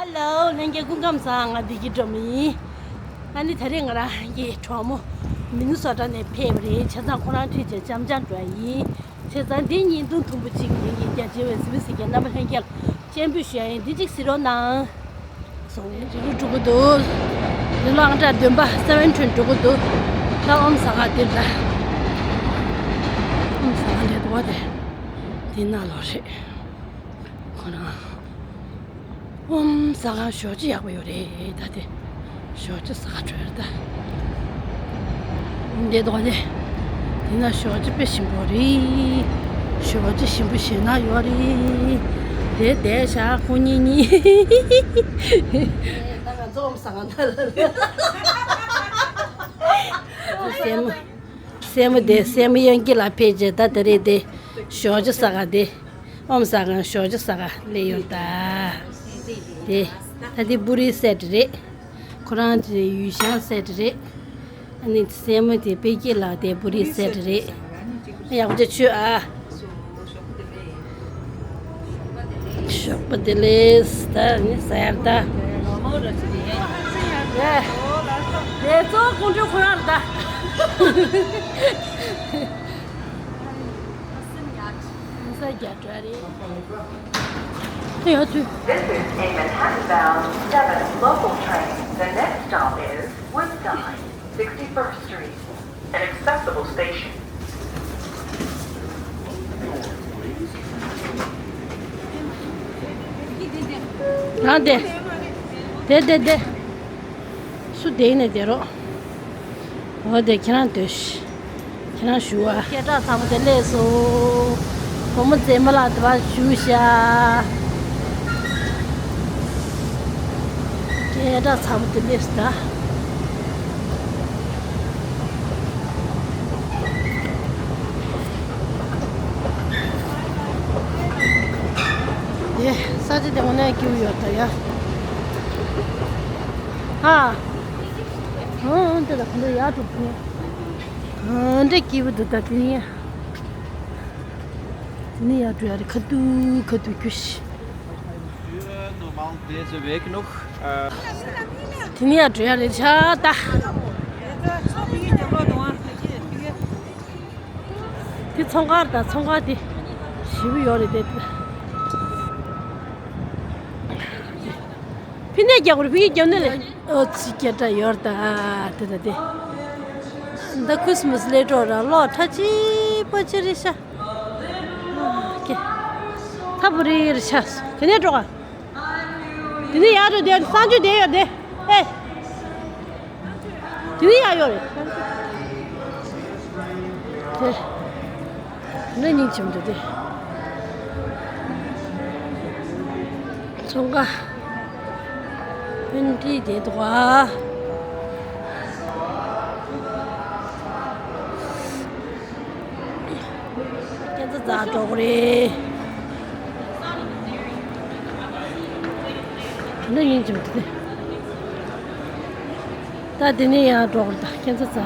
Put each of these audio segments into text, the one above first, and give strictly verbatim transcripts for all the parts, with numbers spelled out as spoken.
Hello ལྷན་རྒྱས་སྐུ་ཁམས་བཟང་། ང་བདེ་སྐྱིད་སྒྲོལ་མ་ཡིན། ཨ་ནི་ད་རེས་ང་རང་གི་གྲོགས་མོ་མི་ནི་སོ་ཊ་ནས་ཕེབས་པ་རེད། བྱས་ཙང་ཁོ་རང་ཁྲིད་བྱས་འཆམ་འཆམ་འགྲོ་ཡ་ཡིན། བྱས་ཙང་འདི་བརྙན་ཐུང་ཐུང་པོ་གཅིག་ངེད་ཀྱི་རྒྱ་ཆེ་བའི་གཟིགས་མོ་གཟིགས་མཁན་རྣམ་པ་ལྷན་རྒྱས་ལ་སྤྱན་འབུལ་ཞུ་ཡ་ཡིན། འདི་གཅིག་གཟིགས་རོགས་གནང་། སོང་། རི་རུ་འགྲོ་གི་འདུག་འདི་ལོ་ཨང་གྲངས་བདུན་པ་སེ་བེན་ཊིན་འགྲོ་གི་འདུག་ད་ཨོམ་ཟ་ག་འདིར་ད། ཨོམ་ཟ་ག་འདི་འདུག་བ་དེ། འདི་ནང་ལོགས་རེད། ཁོ་རང་ཨོམ་ཟ་ག་ཞོགས་ཇ་ཡག་པོ་ཡོད་རེད་ད་དེ། ཞོགས་ཇ་ཟ་ག་འགྲོ་ཡ་རེད་ད། འདི་འདུག་བ་དེ། འདི་ན་ཞོགས་ཇ་དཔེ་ཞིམ་པོ་རེད། ཞོགས་ཇ་ཞིམ་པོ་ཞེ་དྲག་ཡོད་རེད། དེ་བསྡད་བཞག་ཁོ་གཉིས་གཉིས། ད་ང་ཚོ་ཨོམ་ཟ་ག་ན་ལ། སྲས་མོ། སྲས་མོ་དེ་སྲས་མོ་དབྱངས་སྐྱིད་ལགས་ཕེབས་རྗེས་ད་དེ་རེད་དེ། ཞོགས་ཇ་ཟ་ག་དེ། ཨོམ་ཟ་ག་ཞོགས་ཇ་ཟ་ག་སླེབས་ཡོད་ད། དེ། ད་དེ་པུ་རི་སེ་ཊི་རེད། ཁོ་རང་དེ་ཡུས་ཤང་སེ་ཊི་རེད། ཨ་ནི་སྲས་མོ་དེ་པེ་ཀེ་ལགས་དེ་པུ་རི་སེ་ཊི་རེད། ཡག་པོ་བྱས་མཆོད་ཨ། ཞོགས་པ་བདེ་ལེགས། ད་ནི་ཟ་ཡར་ད། ལས་ལས་གཙོ་བོ་ཀོང་ཀྲོའི་ཁོ་རང་རེད་ད། ས་རྒྱ་གྲོ་རེད། དེ་ཡོད་དུས། This is a Manhattan bound seven local train. The next stop is Woodbine, sixty-first Street. An accessible station. ཨ་དེ། དེ་དེ་དེ། སུ་དེ་ནས་དེ་རོ། འོ་དེ་ཁྱེད་རང་སྡོད་ཤིག་ཁྱེད་རང་བཞུགས་ཨ། སྐད་གྲགས་ཚ་པོ་དེ་སླེབས་སོང་། བུ་མོ་མཛེས་མ་ལགས་དེ་པར་བཞུགས་ཤག་སྐད་གྲགས་ཚ་པོ་དེ་སླེབས་སོང་ད། དེ་ས་ཆ་དེ་དངོས་གནས་སྐྱིད་པོ་ཡོད་ད་ཡ། ཧ། ཧང་དེ་ལ་ག་འདྲ་ཡག་འགྲོ་གི་ཡ། ག་འདྲ་སྐྱིད་པོ་འདུག་ད་དེ་ནི་ཡ། དེ་ནི་ཡག་འགྲོ་ཡ་རེད། ཁ་ཐུག་ཁ་ཐུག་རྒྱུ་ཞིག Normal deze week nog. Eh, དེ་ནི་ཡག་འགྲོ་ཡ་རེད་ཤག་ད། དེ་ཚོང་ཁང་དང་ཚོང་ཁང་དེ་ཞེ་པོ་ཡོད་རེད་དེ། ཕི་ནས་རྒྱག་དགོས་རེད། ཕི་གི་རྒྱབ་ནས་ལས། ཨོ་ཙི་སྐད་གྲགས་ཡོད་རེད་ད། དེ་ད་དེ། ད་ཁྲིས་མས་སླེབས་འགྲོ་ར། གློག་ཁྲ་ཆིལ་པོ་ཆེ་རེད་ཤག་ཨ་ཀེ། ཚ་པོ་རེད་རེད་ཤག་དེ་ནས་འགྲོ་ག་དེ་ནས་ཡར་འགྲོ་དེ་གསང་སྤྱོད་དེ་ཡོད་དེ། ཨེ། དེ་ནས་ཡར་ཡོད་རེད། དེ། དེ་ནས་སྙིང་རྗེ་མོ་འདུག་དེ། ཚོང་ཁང་། པན་ཊི་དེ་འདུག་ག་ཁྱེད་ཚོ་རྩ་འགྲོ་གི་རེད། དེ་ནས་སྙིང་རྗེ་མོ་འདུག་དེ། ད་དེ་ནས་ཡར་འགྲོ་གི་རེད་ད། ཁྱེད་ཚོ་རྩ།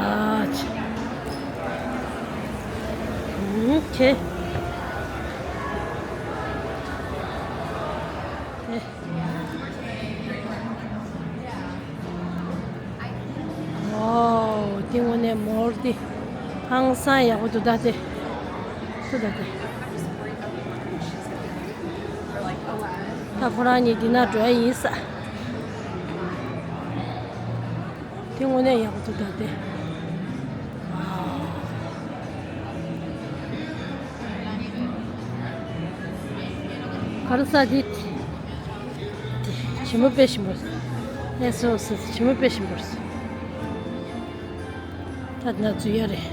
ཨུམ་ཁེ། དེ། ཝའོ། དེ་དངོས་གནས་མོལ་དེ་ཧང་སང་ཡག་པོ་འདུག་ད་དེ། སུ་ད་དེ། ད་ཁོ་རང་གཉིས་འདི་ན་འགྲོ་ཡ་ཡིན་ས། དེ་དངོས་གནས་ཡག་པོ་འདུག་ད་དེ། ཝའོ། ག་རེ་ཟ་དེ། དེ་ཞིམ་པོ་དཔེ་ཞིམ་པོ། ཨེ་སོ་སོ་ཞིམ་པོ་དཔེ་ཞིམ་པོ། ད་ན་ཚུ་ཡ་རེད།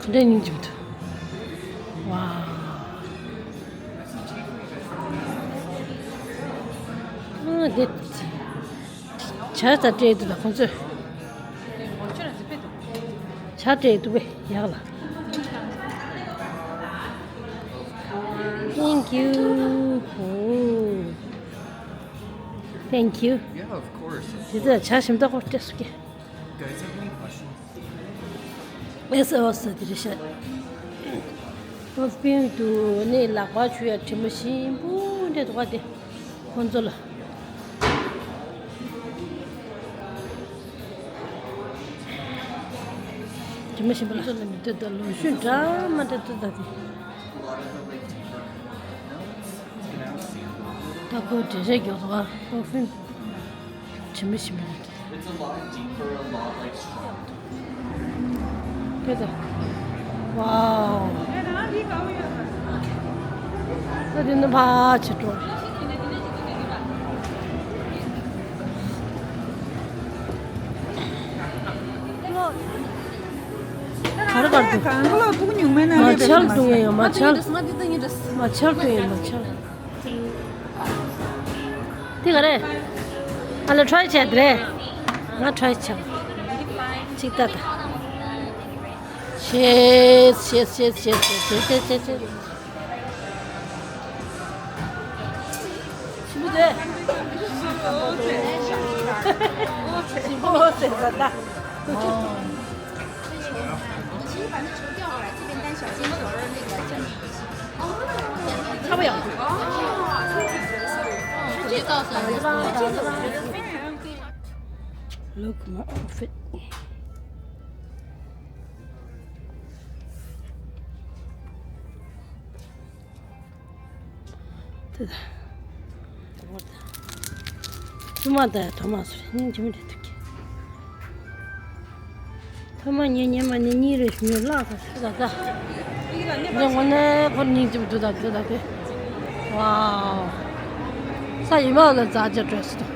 ག་འདྲ་སྙིང་རྗེ་མོ་འདུག་ཝའོ། ཨ་དེ། ཇ་ད་སྤྲད་འདུག་ད་ཁོང་ཚོས། ཇ་སྤྲད་འདུག་པས་ཡག་ལ། Thank you. Oh. Thank you. Yeah, of course. དེ་ཚོ་ཇ་ཞིམ་ད་ཁོ་སྤྲད་སོང་གི། Guys, have any questions? ཨེ་སོ་སོ་དེ་རེད་ཤག་ཨོ་སྤིན་དུ་ནི་ལག་པ་ཆུ་ཡ་དྲི་མ་ཞིམ་པོ་འདྲ་འདུག་ག་དེ། ཁོང་ཚོ་ལ། ཞིམ་པོ་ཞིམ་པོ་ལ་ཞིམ་ལ་མི་འདོད་ད་ལོ་ཤུན་འདྲ་མ་འདྲ་འདུག་ད་དེ། ད་ཁོ་འདྲེ་རེ་མགྱོགས་པ་པར་ཕིའུམ་ཞིམ་པོ་ཞིམ་པོ་ལ། It's a lot deeper, a lot, like, stronger. Good. Wow. ད་དེ་ནི་ཕ་ཆེ་འགྲོ། གར་གར་དུ། གང་ག་ལ་ཐུག་ཉུང་མེད་ན་མ་ཆལ་དུ་ཡིན་ཡང་མ་ཆལ། མ་ཆལ་དུ་ཡིན་མ་ཆལ། དེ་ག་རེད། ཨ་ལ་ཁྲའི་བྱས་དེ་རེད། ང་ཁྲའི་བྱས། ཅིག་ལྟ་ད། ཤེས་ཤེས་ཤེས་ཤེས། ཞིམ་པོ་འདུག་ཞིམ་པོ་ཟེར་བ་ད། Look my outfit. ཐུ་མ་ད་ཐོ་མ་སུ་རེད། སྙིང་རྗེ་མོ་རེད་འདུག་གི། ཐོ་མ་ཉེ་ཉེ་མ་ནི་གཉིས་རེད། ཞུ་ལག་ད་ད་ད། འདི་ངོ་ནས་ཁོར་སྙིང་རྗེ་མོ་འདུག་ད་འདུག་ད་དེ། ཝའོ། ས་ཡི་མ་ལ་འཛག་ཅག་བྲོས་སུ་འདུག་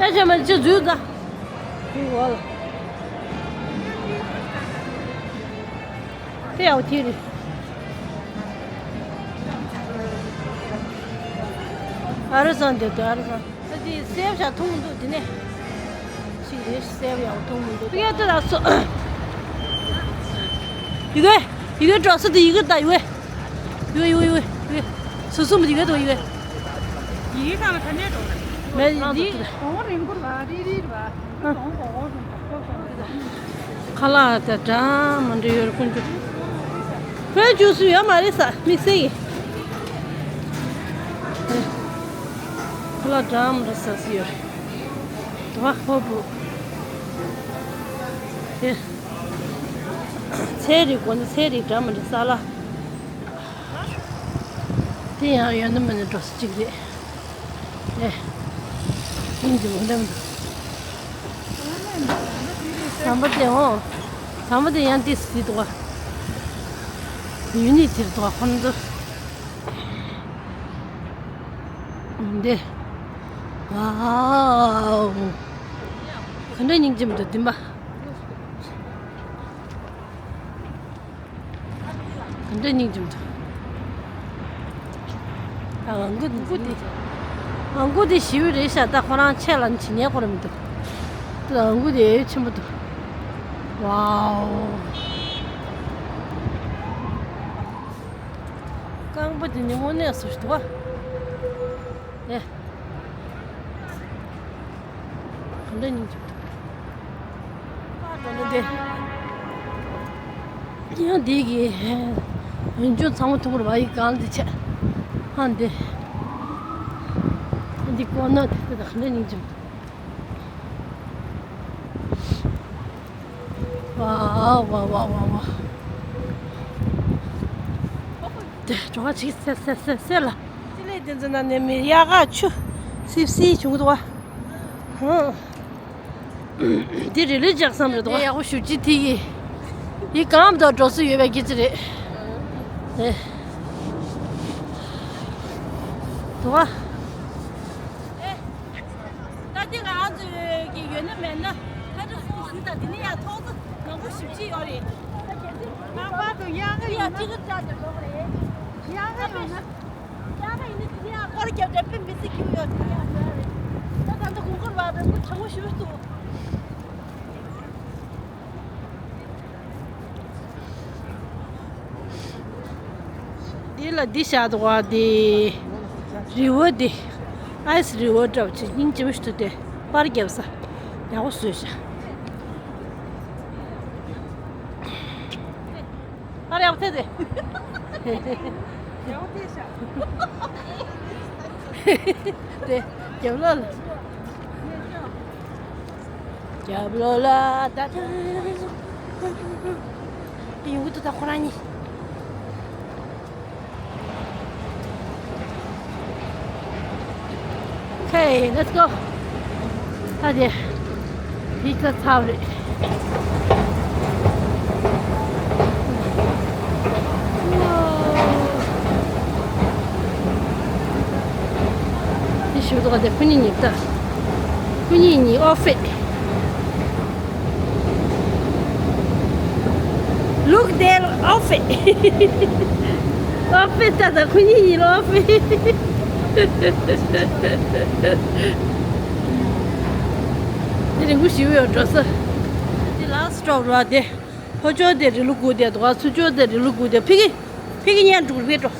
ཨེ་ཤ་མ་ཅི་འཛུལ་ད། འོ་ལ། དེ་ཡག་པོ་ཐིག་རེད། ཨ་རི་སང་དེ་དུ་ཨ་རི་སང་། ད་དེ་སེབ་ཤ་འཐུང་མི་འདུག་དེ་ནས། ཅི་རེད་སེབ་ཡག་པོ་འཐུང་མི་འདུག་ཡ་དེ་ལ་སོ། ཡི་གེ་ཡི་གེ་འགྲོ་སོ་དེ་ཡི་གེ་ད་ཡི་གེ་ཡི་གེ་ཡི་གེ་ཡི་གེ་སུ་སུ་མི་ཡི་གེ་དང་ཡི་གེ། ཡི་གེ་གང་ལ་ཁ་ནས་འགྲོ་མེད་ཡི་གེ། ཁ་ལག་དེ་འདྲ་མ་འདྲ་ཡོད་རེད་ཀུན་སྤྱོད། བོད་ཇུས་སུ་ཡོད་མ་རེད་ས་དམིགས་བསལ་གྱི། ཁ་ལག་འདྲ་མ་འདྲ་ཟ་སྲིད་ཡོད་རེད། དུ་བ་ཧོ་བུ། དེ། ཚལ་རིགས་གོ་ནི་ཚལ་རིགས་འདྲ་མ་འདྲ་ས་ལ། དེ་ཡང་ཡོད་ན་མེད་ན་འགྲོ་ས་གཅིག་རེད། ཨེ། ཡིན་གྱི་མི་འདམ་འདུག་ཟམ་པ་དེ་འོང་། ཟམ་པ་དེ་ཡང་ཏིས་ཟིག་འདུག་ག་ཡུལ་ནི་དེར་འདུག་ག་ཁོ་ཚོ། འདི། ཝའོ། ག་འདྲ་སྙིང་རྗེ་མི་འདུག་བདེན་པ། ག་འདྲ་སྙིང་རྗེ་མི་འདུག་ཨ་མགོ་མགོ་དེ། ཨ་མགོ་དེ་ཞི་བ་རེད་ཤག་ད་ཁོ་རང་ཆད་ལ་ནི་བྱེད་ཉན་ཁོ་ར་མི་འདུག་ད་ཨ་མགོ་དེ་ཆེན་པོ་འདུག་ཝའོ། རྐང་པ་དེ་ནི་དངོས་གནས་སུ་འདུག་ག་ཨེ། ག་འདྲ་སྙིང་རྗེ་མི་འདུག་ཡང་འདི་གི་ཡོན་ཆུང་ཚང་མ་ཐུག་པར་བ་ཡི་གང་འདི་ཆད། ཧ་འདི། འདི་ཀོ་ན་དེ་དེ་དག་འདི་སྙིང་རྗེ་མི་འདུག་ཝ་ཝ་ཝ་ཝ་ཝ། དེ་གྲོགས་ཅིག་སེ་སེ་སེ་སེ་ལ། ཅི་ལས་དེ་ཚོ་ན་ནས་མི་ཡག་ག་ཆུ་སིབ་སིབ་བྱུང་འདུག་བ། ཧང་། འདི་རི་ལི་ལྕགས་ཟམ་རེད་དོ། ཡག་པོ་ཞུ་ཅི་ཐིག་གི་ཡི་གམ་དུ་འགྲོ་སུ་ཡོད་པའི་སྐད་ཆ་རེད། ཨེ། དུ་བ། ཨེ། ད་ལྟའི་ང་རང་ཚོ་གི་ཡོད་ན་མེད་ན་ཁ་ཏྲ་སུ་ཞུ་དང་དེ་ནི་ཡང་ཐོག་ཚོ་མང་པོ་ཞིབ་ཅི་ཡོད་རེད། ལྷག་པར་དུ་དབྱར་ཁ་ཡོད་ན་དབྱར་ཁ་ཡོད་ན། དབྱར་ཁ་ཡིན་ན་དེ་ནས་ཨ་སྐོར་རྒྱབ་དྲ་དཔེ་མི་སྲིད་ཁྱིམ་ཡོད་དེ་ཡང་ཟེར་རེད། ད་ད་ལྟ་དགུན་ཁར་བ་རེད་པོ་གྲང་མོ་ཞུ་འདུག་འདི་ལ་འདི་བཞག་འདུག་བ་འདི། རི་བོ་འདི། ཨའི་སི་རི་བོ་འདྲ་བ་ཅིག་སྙིང་རྗེ་པོ་ཞིག་འདུག་སྟེ་པར་རྒྱབ་ས། ཡག་པོ་བཟོས་ཤག་ཨ་རེ་ཨ་ཕ་ཐེ་ཐེ། དེ་རྒྱབ་ལ་ལ། རྒྱབ་ལོགས་ལ་ད་ད་ཡོང་གི་འདུག་ད་ཁོ་རང་གཉིས། Okay, let's go. ད་དེ་དེ་ད་ཚར་བ་རེད། དེ་ཞུ་དོགས་དེ་ཁོ་གཉིས་གཉིས་ད། ཁོ་གཉིས་གཉིས་ཨོ་ཕེ། Look their outfit. Outfit ད་ད་ཁོ་གཉིས་ཡིན་ལ་outfit། དེ་རིང་པོ་ཞིག་ཡོད་འགྲོ་ས། དེ་last stop ར་དེ། ཕོ་ཅོག་དེ་རི་ལུ་སྒུག་བསྡད་འདུག་ཨ་ཚུ་ཅོག་དེ་རི་ལུ་སྒུག་བསྡད། ཕི་གི་ཕི་གི་ཉན་འགྲོ་གི་རེད་འགྲོ།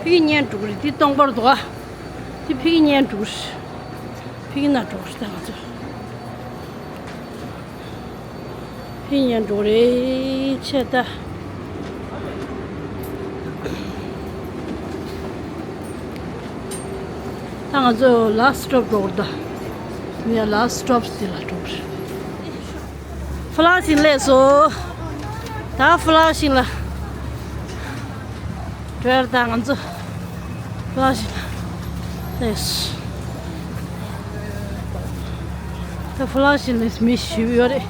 ཕི་གི་ཉན་འགྲོ་གི་རེད། དེ་སྟོང་པར་འདུག་ཨ། དེ་ཕི་གི་ཉན་འགྲོ་གི་རེད། ཕི་གི་ན་འགྲོ་གི་རེད་ད་ང་ཚོ། ཕི་ཉན་འགྲོ་རེད་ཆེ་ད། ད་ང་ཚོ་last stop འགྲོ་གི་རེད་ད། ངས་last stop དེ་ལ་འགྲོ་གི་རེད། Flushing སླེབས་སོང་། ད་Flushing ལ། བྲོས་ད་ང་ཚོ་Flushing ལ་སླེབས། ད་Flushing ལ་མི་ཞིག་ཡོད་རེད།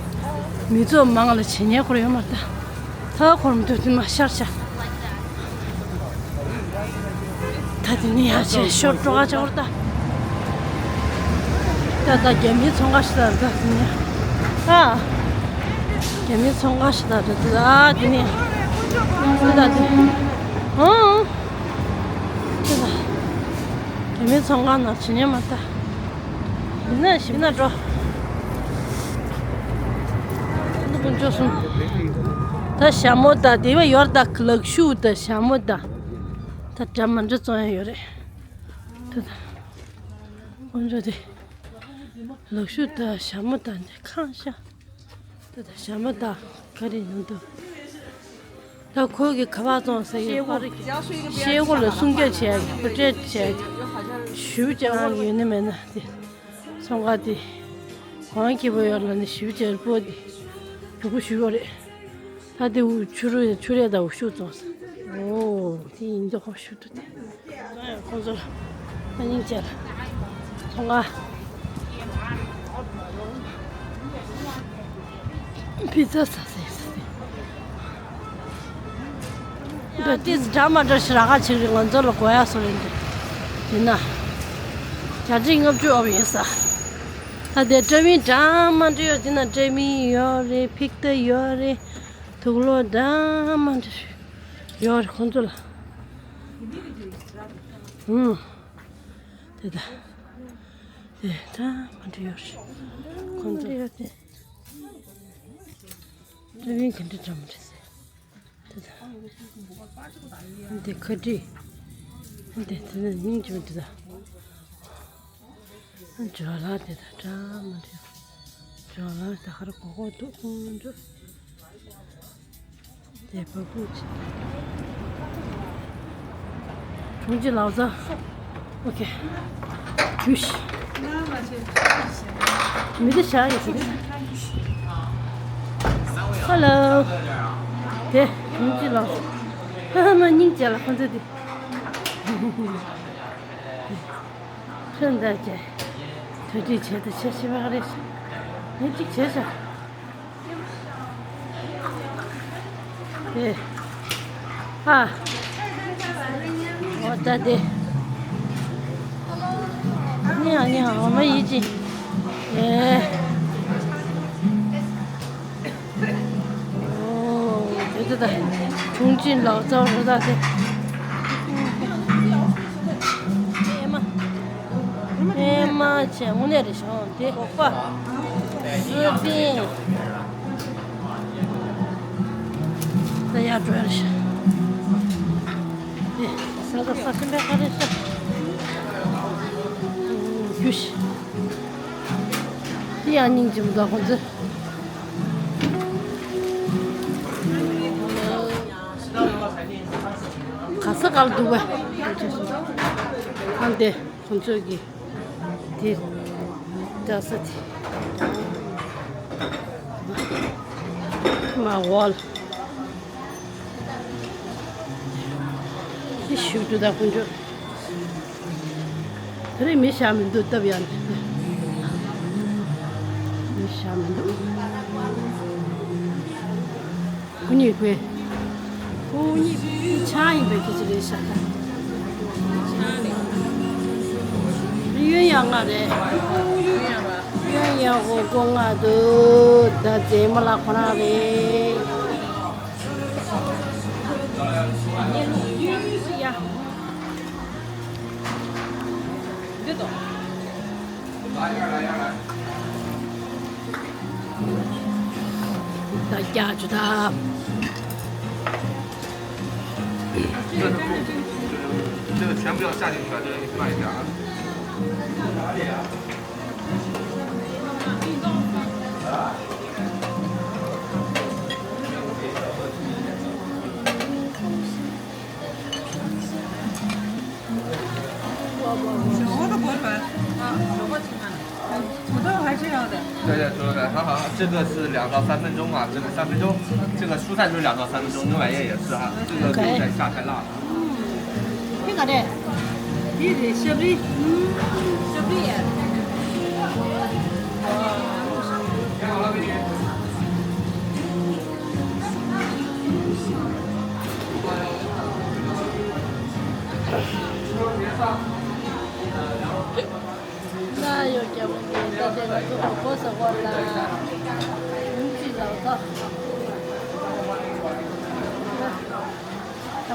མི་ཚོ་མང་ལ་བྱེད་ཉན་ཁོར་ཡོད་མ་རེད་ད། ད་ཁོར་མི་འདུག་དེ་མ་ཤར་ཤར། ད་དེ་ནས་ཡར་བྱས་ཤོར་འགྲོ་ག་ཆགས་པར་ད། ད་ད་རྒྱ་མིའི་ཚོང་ཁང་ཞིག་ལ་ད་དེ་ནས། ཨ། རྒྱ་མིའི་ཚོང་ཁང་ཞིག་ལ་ད་དེ་ཨ་དེ་ནས། ད་ད་དེ། ཨང་། ད་ད། རྒྱ་མིའི་ཚོང་ཁང་ནང་ཕྱིན་ཉན་མ་ད། ཡིན་ན་ཞིག་ན་འགྲོ། ནུ་དཀོན་མཆོག་གསུམ། ད་ཞྭ་མོ་ད་དེ་བ་ཡོར་ད་ལག་ཤུབས་ད་ཞྭ་མོ་ད། ད་འདྲ་མ་འདྲ་བཙོང་ཡ་ཡོད་རེད། ད་ད། དཀོན་མཆོག་དེ། ལག་ཤུབས་ད་ཞྭ་མོ་ད་འདི་ཁང་ཤ། ད་ད་ཞྭ་མོ་ད་ག་རེ་ཡོང་འདུག་ད་ཁོ་གི་ཁ་པར་བཙོང་ས་ཡོད་པ་རེད། ཤེལ་སྒོ་ལ་སྲུང་སྐྱོབ་བྱས་པོ་ཊེ་རེཊ་བྱས་ཞུ་བྱ་ཡོད་ནི་མེད་ན་དེ། ཚོང་ཁང་དེ། གོང་ཁེ་པོ་ཡོད་ལ་ནི་ཞུ་བྱ་པོ་དེ། རྒྱུ་གུ་ཞུ་བ་རེད། ད་དེ་འུ་ཆུ་རུ་ཆུ་རེ་ད་འུ་ཤུ་བཙོང་ས། འོ་དེ་ཡིན་དུ་ཧོ་ཤུ་དུ་དེ། ཁོང་ཚོ་ལ་སྙིང་རྗེ་ལ། ཚོང་ཁང་། པི་ཛ་ཟ་ཟེར་ཟེར། འདི་ཏིས་འདྲ་མ་འདྲ་ཞིག་རག་ག་ཅིག་རེད། ང་ཚོ་ལ་དགོས་ཡ་སོ་རེད་འདི། ཡིན་ན། བརྒྱ་ཆ་ལྔ་བཅུ་ཨོབ་ཡིན་ས། ད་དེ་འདྲ་མིན་འདྲ་མ་འདྲ་ཡོད། འདི་ན་འདྲ་མིན་ཡོད་རེད། ཕིག་ཏ་ཡོད་རེད། དུག་ལོག་འདྲ་མ་འདྲ་ཡོད་རེད་ཁོང་ཚོ་ལ། ཧུམ། དེ་ད། དེ་ད་མ་འདྲ་ཡོད་རེད། ཁོང་ཚོ་ཡོད་དེ། ཀྲ་བིན་ག་འདྲ་འདྲ་མ་འདྲ་ཟེར། དེ་ད། འདི་ཁ་དྲི། འདི་དེ་ནས་སྙིང་རྗེ་མོ་འདི་ད། ཇོ་ལགས་དེ་དང་འདྲ་མ་འདྲ། ཇོ་ལགས་དེ་ཧར་གོ་གོ་འདུག་ཁོང་འདྲ། དེ་བ་སྤུ་ཅི། གྲོང་ཁྱེར་ལའོ་ཙཱ། ཨོ་ཁེ། ཡུས། མི་དེ་བཞག་ཡོད་ཟེར། ཧ་ལོ། དེ་གྲོང་ཁྱེར་ལའོ་ཙཱ། ཧ་ཧ་མ་སྙིང་རྗེ་ལ་ཁོང་ཚོ་དེ། ཁྱོད་འདྲ་བྱས། གྲ་སྒྲིག་བྱས་ཏེ་ཆ་ཤི་བ་རེད། ངས་གཅིག་བྱས་ཤག་དེ། ཨ། འོ་ད་དེ། ཉ་ཉ་འོ་མ་ཡིད་ཅི། ཨེ། ཨོ། དེ་དེ་ད། གྲོང་ཁྱེར་ལའོ་ཙཱ་རེད་ད་དེ། ཨེ་མ། ཨེ་མ་བྱས་དངོས་གནས་རེད་ཤག་དེ་སྒོག་པ། སི་པན། ད་ཡར་འགྲོ་ཡ་རེད་ཤག་དེ་ས་ད་ས་ཁྱིམ་པའི་ཁ་རེད་ཤག་རྒྱུ་ཤི། དེ་ཡང་སྙིང་རྗེ་མོ་འདུག་ཁོང་ཚོ། ག་ས་ག་ལ་འདུག་བས། ཨ་འདི་ཁོང་ཚོ་གི་དེ་འདྲ་ས་དེ། མ་ཝལ། དེ་ཞུགས་འདུག་ད་དཀོན་མཆོག་དེ་རིང་མི་ཞག་མི་འདུག་སྟབས་ཡག་འདུག་མི་ཞག་མི་འདུག་སྐུ་ཉིད་དཔེ། སྐུ་ཉིད་ཆང་ཡིན་པའི་སྐད་ཆ་རེད་ཤག་ད། གཡོན་ཡང་ང་རེད། གཡོན་ཡང་ཧོ་སྒོ་ང་འདུག་ད་རྗེས་མ་ལ་ཁོ་རང་རེད། འདི་དང་། ད་རྒྱག་ཆུ་ད།这个全部要下进去啊，这个慢一点啊。土豆还是要的。对对对对，好好，这个是两到三分钟啊，这个三分钟，这个蔬菜就是两到三分钟，牛百叶也是哈，这个肉在下太辣了。这个的，这是小米，小米。ས་ཡོད་རྒྱ་མོ་གི་ད་དེ་ང་ཚོ་གྲོགས་པོ་ཟེར་བ་ལ་ཡུམ་གཅིག་ལ་ད་དྲག་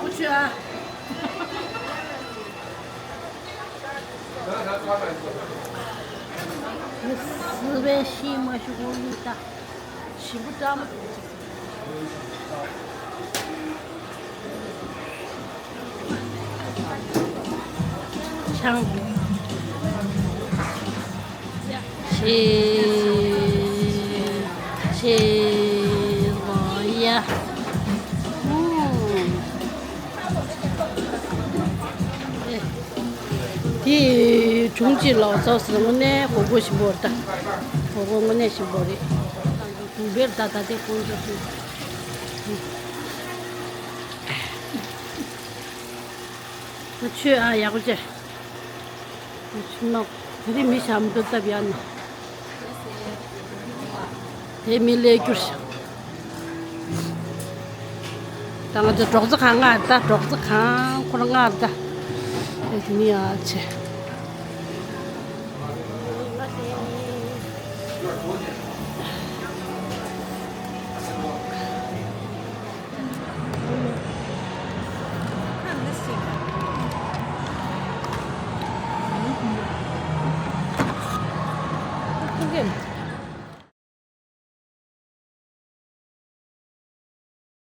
པོ་ཆོས་ཨ། སི་པན་ཤི་མ་ཤུ་གོ་ཡི་ད་ཞིམ་པོ་ཀྲམ། ཆང་། ཆེ་ཆེ་ལོ་ཡ། དེ་གྲོང་ཁྱེར་ལ་ཚོགས་སུ་དངོས་གནས་གོ་གོ་ཞིམ་པོ་རེད་ད། གོ་གོ་དངོས་གནས་ཞིམ་པོ་རེད། དུང་བེར་ད་ད་དེ་ཀུན་ཏུ་སུ། ད་ཆོས་ཨ་ཡག་པོ་བྱས། ཆུ་ནག་དེ་རིང་མི་ཞག་མི་འདུག་སྟབས་ཡག་ནི། དེ་མི་ལས་རྒྱུར་ཞིག་ད་ང་ཚོ་གྲོགས་ཚོ་གང་ང་ད་གྲོགས་ཚོ་གང་ཁོ་རང་ང་ད་དེ་དེ་ནི་ཡ་ཆེ།